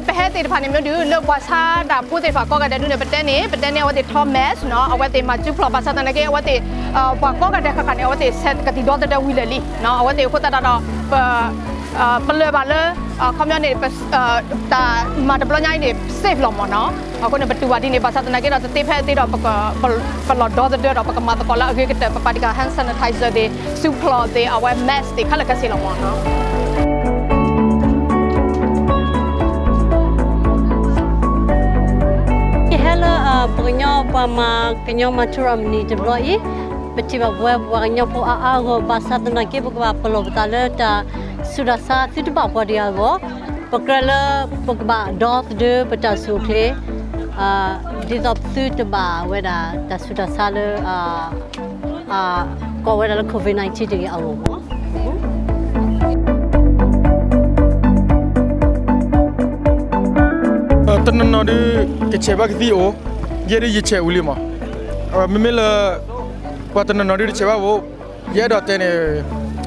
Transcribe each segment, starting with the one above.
ပဟဲသ့ၣ်တဖၣ်န့ၣ်မ့ၢ်ဒုး လၢပှၤဆါဒၣ်ဖိသ့ၣ်တဖၣ်ကိးဂၤဒဲးဒုးန့ၣ် ပတဲန့ၣ် ပတဲန့ၣ် အဝဲသ့ၣ်ထီၣ် mask နီၤ, အဝဲသ့ၣ်မၤစုဖျိး ဘၣ်ဆၣ်သနာ်က့ အဝဲသ့ၣ် ပှၤကိးဂၤဒဲးဃၣ်ဃၣ်န့ၣ် အဝဲသ့ၣ်ဆဲးကသံၣ်ဒီသဒၢဝံၤလၢာ်လံနီၤ, အဝဲသ့ၣ်အဃိသတးဒီး ပ ပလၢၢ်ဘၣ်လၢ ခီပညီန့ၣ် တၢ်မၤတဘျီညါအံၤန့ၣ် safe လီၤမ့ၢ်နီၤ. အဃိန့ၣ် ပတူၢ်ဘၣ်ဒ်န့ၣ် ဘၣ်ဆၣ်သနာ်က့ဒီး တသ့ဖဲအသ့ဒီး ပလီၢ်ဒီသဒၢဒီး ပကမၤသကိးလၢအဂ့ၤကတၢၢ် ပပာ်တံၢ်ဃာ် hand sanitizer သ့ၣ် စုဖျိးသ့ၣ် အဝဲ mask သ့ၣ် ခဲလၢာ်ခဲဆ့လီၤမ့ၢ်နီၤ. ယဟဲလၢ ပှၤကညီ ပှၤမၤကညီမၤထူရၤမုၢ်နံၤတဘျီအံၤ, ပထံၣ်ဘၣ်ပဝဲပှၤကညီဖိအါအါဂီၢ် ဘၣ်ဆၣ်သနာ်က့ ပကဘၣ်ပလီၢ်ပသးလၢတၢ်ဆူးတၢ်ဆါ သုတဘၣ်ပှၤတဂၤအဂီၢ်, ပကြၢးလၢပကဘၣ်ဒီသဒၢပတၢ်အိၣ်ဆူၣ်အိၣ်ချ့ ဒ်သိးပသုတဘၣ်ဝဲဒၣ်တၢ်ဆူးတၢ်ဆါလၢ ကိးဝဲဒၣ်လၢ COVID nineteen တဂ့ၤအဂီၢ်မ့ၢ် တနီၤနီၤဒုး ကဆဲးဘၣ်ကသံၣ်အိၣ်, ယဲဒုးယဆဲးဝံၤလံမး. မ့မ့ၢ်လၢ ပှၤတနီၤနီၤဒုးတဆဲးဘၣ်ဘၣ်, ယအဲၣ်ဒိးတဲန့ၣ်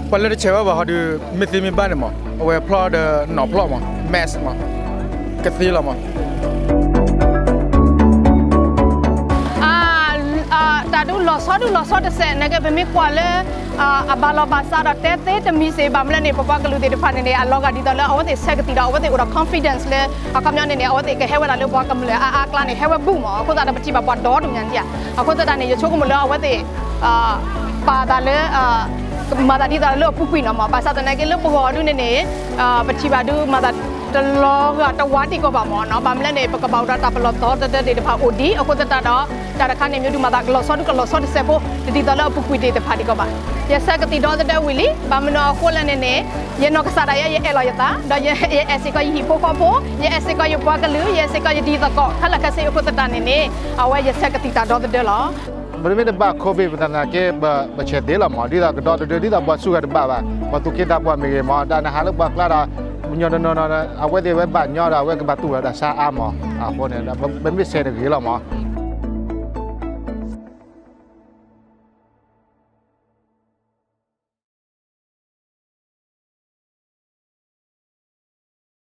ပှၤလၢတဆဲးဘၣ်ဘၣ်ဟီဒုး မ့ၢ်သ့မ့ၢ်ဘၣ်န့ၣ်မး အဝဲဖျီဒီးနီၢ်ဖျီမး mask မး ကသ့လီၤမး. တၢ်ဒုးလီၤဆီဒုးလီၤဆီတစဲး နာ်က့ ပမ့ၢ်ကွၢ်လၢ အဘၣ်လီၤဘၣ်စးဒီးတဲသ့တမံၤစ့ၢ် ဘၣ်မနုၤလဲၣ်န့ၣ် ပပှၤကလုာ်သ့ၣ်တဖၣ်န့ၣ်န့ၣ် အလီၤဂာ်ဒ်သိးလၢအဝဲသ့ၣ်ဆဲးကသံၣ်ဒီး အဝဲသ့ၣ်အိၣ်ဒီး confidence လၢ အခီပညီန့ၣ်န့ၣ် အဝဲသ့ၣ်ကဟဲဝဲဒၣ်လၢပှၤကမျၢၢ်အါအါအကျါန့ၣ် ဟဲဝဲဘူးမး. အဃိသတးဒီး ပထံၣ်ဘၣ်ပှၤဒီတမံၤညါန့ၣ်ဧါ. အဃိသတးန့ၣ် ယဆိကမိၣ်လၢအဝဲသ့ၣ် ပာ်သးလၢ မၤသးဒ်သိးလၢအပူၤကွံာ်နီၤမး. ဘၣ်ဆၣ်သနာ်က့လၢပဂီၢ်ဒုးန့ၣ်န့ၣ် ပထံၣ်ဘၣ်ဒုးမၤသးတလီၤဂာ်တဝါဒံးကီးဘၣ်မးနီၤ. ဘၣ်မနုၤလဲၣ်န့ၣ် ပကဘၣ်အိၣ်ဒီးတၢ်ပလီၢ်ဒီသဒၢသ့ၣ်တဖၣ်အိၣ်ဒံး. အဃိသတးဒီး တၢ်တခါန့ၣ် မ့ၢ်ဒုးမၤသးကလီၤဆီဒုးကလီၤဆီတစဲးဖိ တဒ်သိးလၢအပူၤကွံာ်သ့ၣ်တဖၣ်ဒံးကီးဘၣ်. ယဆဲးကသံၣ်ဒီသဒၢဝံၤလံ. ဘၣ်မနုၤအဃိလဲၣ်န့ၣ်န့ၣ် ယနီၢ်ကစၢ်ဒၣ်ယဲ ယအဲၣ်လီၤယသး ဒီးယအဲၣ်စ့ၢ်ကီးယဟံၣ်ဖိဃီဖိ, ယအဲၣ်စ့ၢ်ကီးယပှၤကလုာ်, ယအဲၣ်စ့ၢ်ကီးယတံၤသကိး ခဲလၢာ်ခဲဆ့အဃိသတးန့ၣ်န့ၣ် အဝဲယဆဲးကသံၣ်တၢ်ဒီသဒၢလီၤ. ပမ့ၢ်တဘၣ် COVID ပသနာ်က့ ပဆဲးသ့လီၤမး ဒ်သိးကဒီသဒၢ ဒ်သိးပှၤဆူၣ်ဂၤတဘၣ်ဘၣ် ပှၤသူၣ်က့သးပှၢ်မ့ၢ်ဂ့ၤမး တၢ်နဟးလၢပှၤကျါဒီး ညီတနီၤနီၤ အဝဲသ့ၣ်ဝဲဘၣ်ညီဒီး အဝဲကဘၣ်တူၢ်ဘၣ်တၢ်ဆါအါမး. အဃိန့ၣ် ပမ့ၢ်ဆဲးတဂ့ၤလီၤမး.